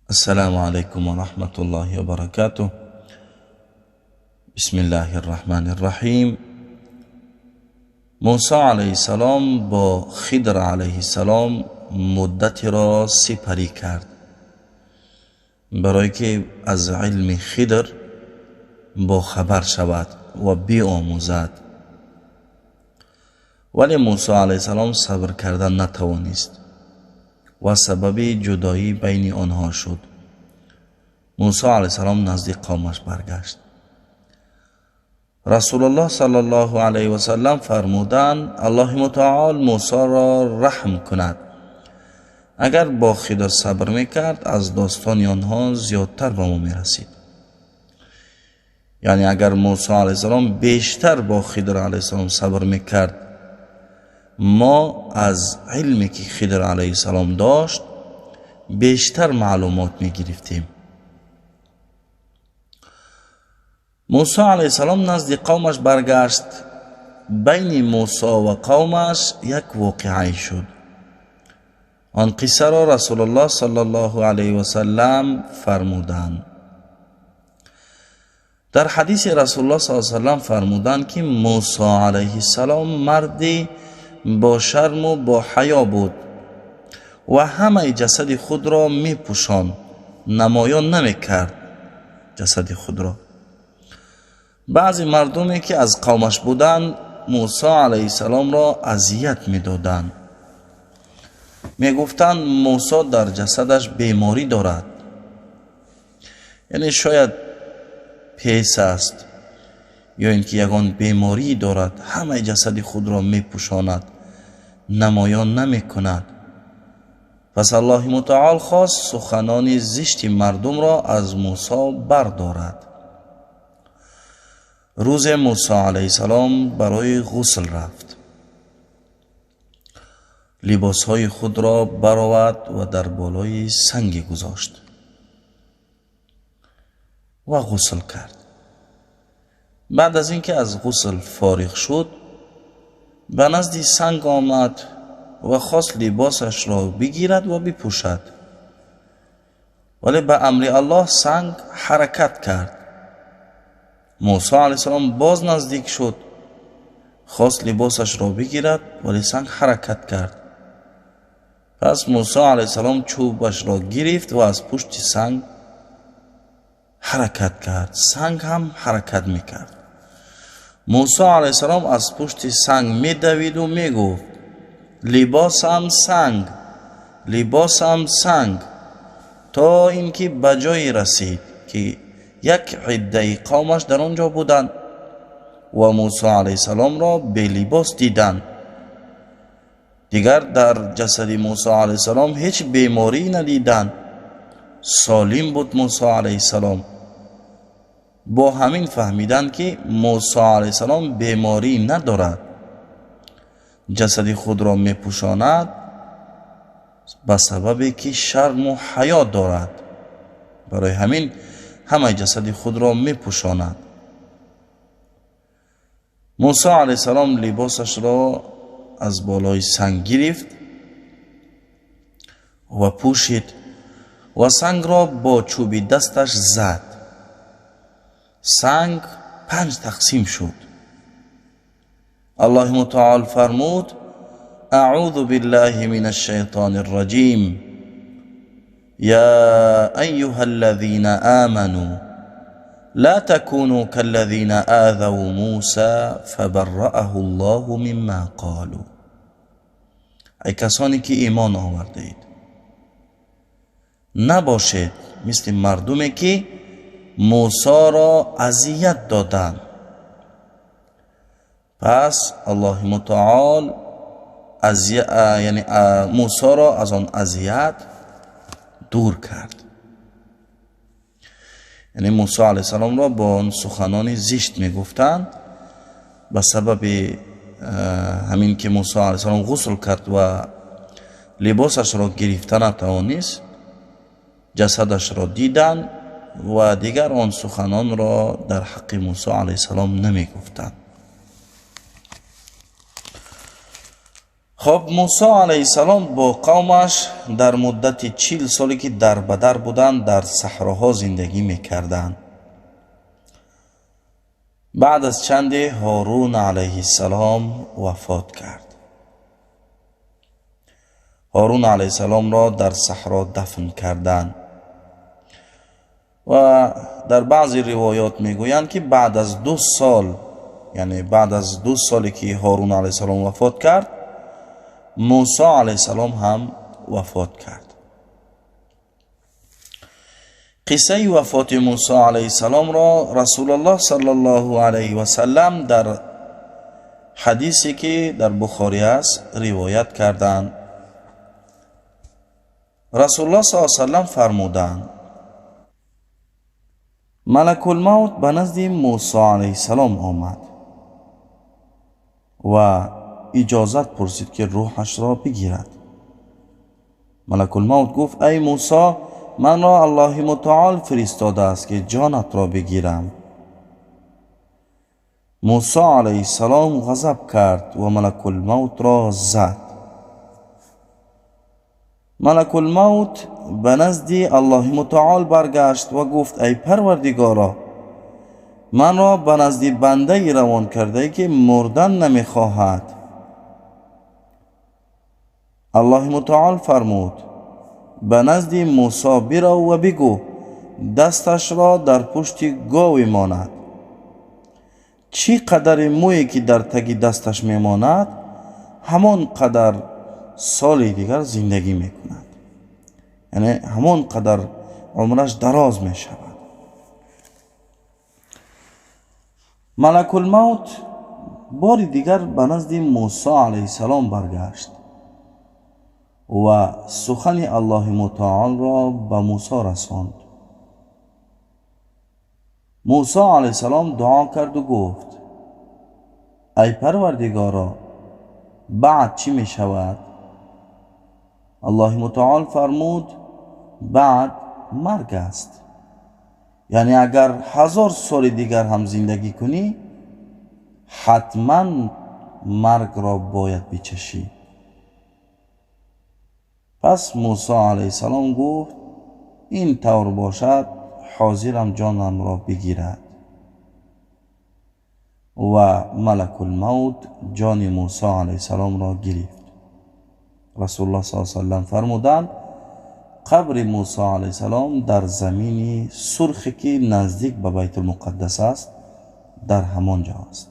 السلام عليكم ورحمة الله وبركاته. بسم الله الرحمن الرحیم. موسی علیه السلام با خضر علیه السلام مدتی را سپری کرد برای که از علم خضر با خبر شود و بیاموزد، ولی موسی علیه السلام صبر کردن نتوانست و سبب جدایی بین آنها شد. موسی علیه السلام نزد قومش برگشت. رسول الله صلی الله علیه و سلم فرمودند الله متعال موسی را رحم کند، اگر با خضر صبر میکرد از داستان آنها زیادتر به ما میرسید. یعنی اگر موسی علیه السلام بیشتر با خضر علیه السلام صبر میکرد، ما از علمی که خضر علیه السلام داشت بیشتر معلومات میگرفتیم. موسی علیه السلام نزد قومش برگشت. بین موسی و قومش یک واقعه شد. آن قصه را رسول الله صلی الله علیه و سلم فرمودند. در حدیث رسول الله صلی الله علیه و سلم فرمودند که موسی علیه السلام مردی با شرم و با حیا بود و همه جسد خود را می پوشاند، نمایان نمی کرد جسد خود را. بعضی مردمی که از قومش بودند موسی علیه السلام را اذیت می دادند. می گفتند موسی در جسدش بیماری دارد، یعنی شاید پیس است یا اینکه یگان بیماری دارد، همه جسد خود را می پوشاند، نمایان نمی کند. پس الله متعال خواست سخنان زشت مردم را از موسی بردارد. روز موسی علیه السلام برای غسل رفت. لباسهای خود را برآورد و در بالای سنگ گذاشت و غسل کرد. بعد از اینکه از غسل فارغ شد به نزد سنگ آمد و خواست لباسش را بگیرد و بپوشد، ولی به امر الله سنگ حرکت کرد. موسی علیه السلام باز نزدیک شد، خواست لباسش را بگیرد ولی سنگ حرکت کرد. پس موسی علیه السلام چوبش را گرفت و از پشت سنگ حرکت کرد. سنگ هم حرکت میکرد. موسی علیه السلام از پشت سنگ میدوید و میگفت لباسم سنگ، لباسم سنگ، تا اینکه به جایی رسید که یک عده قومش در آنجا بودند و موسی علیه السلام را به لباس دیدند. دیگر در جسد موسی علیه السلام هیچ بیماری ندیدند، سالم بود موسی علیه السلام. با همین فهمیدند که موسی علیه السلام بیماری ندارد، جسد خود را میپوشاند به سبب که شرم و حیا دارد، برای همین همه جسد خود را میپوشاند. موسی علیه السلام لباسش را از بالای سنگ گرفت و پوشید و سنگ را با چوب دستش زد. سنگ 5 تقسیم شد. الله متعال فرمود اعوذ بالله من الشیطان الرجیم یا ایها الذین آمنوا لا تكونوا كالذین آذوا موسی فبرأه الله مما قالوا. ای کسانی که ایمان آورده اید، نباشید مثل مردمی که موسی را اذیت دادند. پس الله متعال یعنی موسی را از آن اذیت دور کرد. یعنی موسی علیه السلام را با آن سخنان زشت میگفتند، به سبب همین که موسی علیه السلام غسل کرد و لباسش را گرفته نتوانست، جسدش را دیدند و دیگر آن سخنان را در حق موسی علیه السلام نمیگفتند. Хоб, Мусо алайҳиссалом бо қавмаш дар муддати 40 соле ки дар бадар буданд, дар саҳроҳо зиндагӣ мекарданд. Баъд аз чанде Ҳорун алайҳиссалом вафот кард. Ҳорун алайҳиссаломро дар саҳро дафн карданд ва дар баъзе ривоят мегӯянд, ки баъд аз 2 сол, яъне баъд аз 2 соле ки Ҳорун алайҳиссалом вафот кард, Мусо алайҳиссалом ҳам вафот кард. Қиссаи вафоти Мусо алайҳиссаломро Расулуллоҳ саллаллоҳу алайҳи васаллам дар ҳадисе ки дар Бухорӣ аст ривоят карданд. Расулуллоҳ саллаллоҳу алайҳи васаллам фармуданд: Малакулмавт ба назди Мусо алайҳиссалом омад ва иҷозат пурсид, ки рӯҳашро бигирад. Малакулмавт гуфт: ай Мусо, манро Аллоҳи мутаол фиристодааст, ки ҷонатро бигирам. Мусо алайҳиссалом ғазаб кард ва Малакулмавтро зад. Малакулмавт ба назди Аллоҳи мутаол баргашт ва гуфт: ай Парвардигоро, манро ба назди бандае равон кардае, ки мурдан намехоҳад. Аллоҳи мутаол фармуд: ба назди Мусо бирав ва бигӯ дасташро дар пушти гове монад. Чӣ қадари мӯе ки дар таги дасташ мемонад, ҳамон қадар соли дигар зиндагӣ мекунад, яъне ҳамон қадар умраш дароз мешавад. Малакулмавт бори дигар ба назди Мусо алайҳиссалом баргашт ва сухани Аллоҳи мутаолро ба Мусо расонд. Мусо алайҳиссалом дуо карду гуфт: ай Парвардигоро, баъд чӣ мешавад? Аллоҳи мутаол фармуд: баъд марг аст. Яъне агар 1000 соли дигар ҳам зиндагӣ кунӣ, ҳатман маргро бояд бичашӣ. Пас Мусо алайҳиссалом гуфт: ин тавр бошад, ҳозирам ҷонамро бигирад. Ва Малакулмавт ҷони Мусо алайҳиссаломро гирифт. Расулуллоҳ саллаллоҳу алайҳи васаллам фармуданд: қабри Мусо алайҳиссалом дар замини сурхе ки наздик ба Байтулмуқаддас аст, дар ҳамон ҷо аст.